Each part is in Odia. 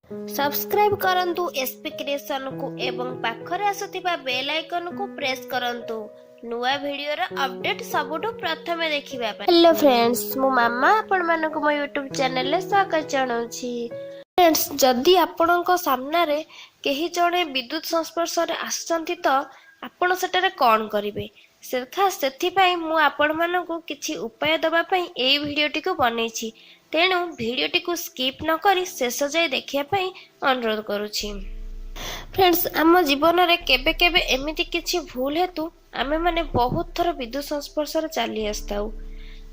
ସବସ୍କ୍ରାଇବ୍ କରନ୍ତୁ ଏସ୍ପି କ୍ରିଏସନକୁ ଏବଂ ପାଖରେ ଆସୁଥିବା ବେଲ୍ ଆଇକନକୁ ପ୍ରେସ୍ କରନ୍ତୁ ନୂଆ ଭିଡ଼ିଓର ଅପଡେଟ୍ ସବୁଠୁ ପ୍ରଥମେ ଦେଖିବା ପାଇଁ। ହ୍ୟାଲୋ ଫ୍ରେଣ୍ଡସ୍, ମୁଁ ମାମା ଆପଣମାନଙ୍କୁ ମୋ ୟୁଟ୍ୟୁବ୍ ଚ୍ୟାନେଲରେ ସ୍ୱାଗତ ଜଣାଉଛି। ଫ୍ରେଣ୍ଡସ୍, ଯଦି ଆପଣଙ୍କ ସାମ୍ନାରେ କେହି ଜଣେ ବିଦ୍ୟୁତ ସଂସ୍ପର୍ଶରେ ଆସୁଛନ୍ତି ତ ଆପଣ ସେଠାରେ କ'ଣ କରିବେ ସେଥିପାଇଁ ମୁଁ ଆପଣମାନଙ୍କୁ କିଛି ଉପାୟ ଦେବା ପାଇଁ ଏଇ ଭିଡ଼ିଓଟିକୁ ବନେଇଛି। ତେଣୁ ଭିଡ଼ିଓଟିକୁ ସ୍କିପ୍ ନ କରି ଶେଷ ଯାଏ ଦେଖିବା ପାଇଁ ଅନୁରୋଧ କରୁଛି। ଫ୍ରେଣ୍ଡସ୍, ଆମ ଜୀବନରେ କେବେ କେବେ ଏମିତି କିଛି ଭୁଲ ହେତୁ ଆମେମାନେ ବହୁତ ଥର ବିଦ୍ୟୁତ ସଂସ୍ପର୍ଶରେ ଚାଲି ଆସିଥାଉ।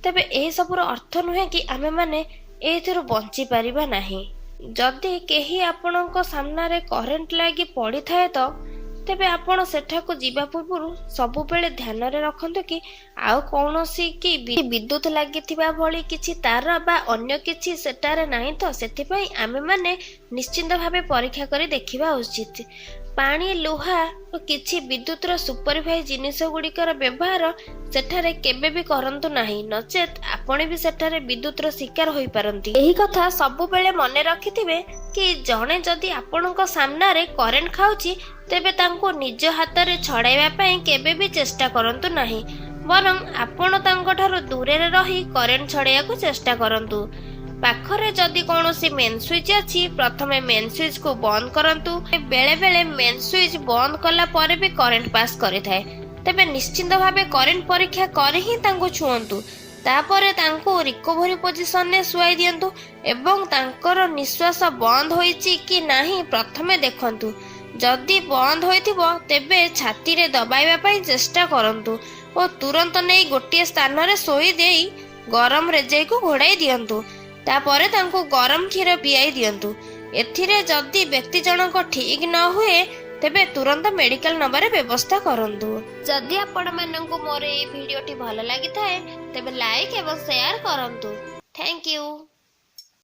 ତେବେ ଏହିସବୁର ଅର୍ଥ ନୁହେଁ କି ଆମେମାନେ ଏଇଥିରୁ ବଞ୍ଚିପାରିବା ନାହିଁ। ଯଦି କେହି ଆପଣଙ୍କ ସାମ୍ନାରେ କରେଣ୍ଟ ଲାଗି ପଡ଼ିଥାଏ ତ ତେବେ ଆପଣ ସେଠାକୁ ଯିବା ପୂର୍ବରୁ ସବୁବେଳେ ଧ୍ୟାନରେ ରଖନ୍ତୁ କି ଆଉ କୌଣସି କି ବିଦ୍ୟୁତ ଲାଗିଥିବା ଭଳି କିଛି ତାର ବା ଅନ୍ୟ କିଛି ସେଠାରେ ନାହିଁ ତ। ସେଥିପାଇଁ ଆମେମାନେ ନିଶ୍ଚିନ୍ତ ଭାବେ ପରୀକ୍ଷା କରି ଦେଖିବା ଉଚିତ। ପାଣି, ଲୁହା ଓ କିଛି ବିଦ୍ୟୁତର ସୁପରଭାଇଜ ଜିନିଷ ଗୁଡ଼ିକର ବ୍ୟବହାର ସେଠାରେ କେବେ ବି କରନ୍ତୁ ନାହିଁ, ନଚେତ୍ ଆପଣ ବି ସେଠାରେ ବିଦ୍ୟୁତର ଶିକାର ହୋଇପାରନ୍ତି। ଏହି କଥା ସବୁବେଳେ ମନେ ରଖିଥିବେ କି ଜଣେ ଯଦି ଆପଣଙ୍କ ସାମ୍ନାରେ କରେଣ୍ଟ ଖାଉଛି, ତେବେ ତାଙ୍କୁ ନିଜ ହାତରେ ଛଡ଼ାଇବା ପାଇଁ କେବେ ବି ଚେଷ୍ଟା କରନ୍ତୁ ନାହିଁ, ବରଂ ଆପଣ ତାଙ୍କଠାରୁ ଦୂରରେ ରହି କରେଣ୍ଟ ଛଡ଼ାଇବାକୁ ଚେଷ୍ଟା କରନ୍ତୁ। ପାଖରେ ଯଦି କୌଣସି ମେନ୍ ସୁଇଚ୍ ଅଛି, ପ୍ରଥମେ ମେନ୍ ସୁଇଚ୍କୁ ବନ୍ଦ କରନ୍ତୁ। ବେଳେ ବେଳେ ମେନ୍ ସୁଇଚ୍ ବନ୍ଦ କଲା ପରେ ବି କରେଣ୍ଟ ପାସ୍ କରିଥାଏ। ତେବେ ନିଶ୍ଚିନ୍ତ ଭାବେ କରେଣ୍ଟ ପରୀକ୍ଷା କରି ହିଁ ତାଙ୍କୁ ଛୁଅନ୍ତୁ। ତାପରେ ତାଙ୍କୁ ରିକଭରି ପୋଜିସନରେ ଶୁଆଇ ଦିଅନ୍ତୁ ଏବଂ ତାଙ୍କର ନିଶ୍ୱାସ ବନ୍ଦ ହୋଇଛି କି ନାହିଁ ପ୍ରଥମେ ଦେଖନ୍ତୁ। ଯଦି ବନ୍ଦ ହୋଇଥିବ, ତେବେ ଛାତିରେ ଦବାଇବା ପାଇଁ ଚେଷ୍ଟା କରନ୍ତୁ ଓ ତୁରନ୍ତ ନେଇ ଗୋଟିଏ ସ୍ଥାନରେ ଶୋଇ ଦେଇ ଗରମ ରେଜାଇକୁ ଘୋଡ଼ାଇ ଦିଅନ୍ତୁ। ତାପରେ ତାଙ୍କୁ ଗରମ କ୍ଷୀର ପିଆଇ ଦିଅନ୍ତୁ। ଏଥିରେ ଯଦି ବ୍ୟକ୍ତି ଜଣକ ଠିକ୍ ନ ହୁଏ, ତେବେ ତୁରନ୍ତ ମେଡିକାଲ ନେବାର ବ୍ୟବସ୍ଥା କରନ୍ତୁ। ଯଦି ଆପଣମାନଙ୍କୁ ମୋର ଏଇ ଭିଡ଼ିଓଟି ଭଲ ଲାଗିଥାଏ, ତେବେ ଲାଇକ୍ ଏବଂ ସେୟାର କରନ୍ତୁ। Thank you.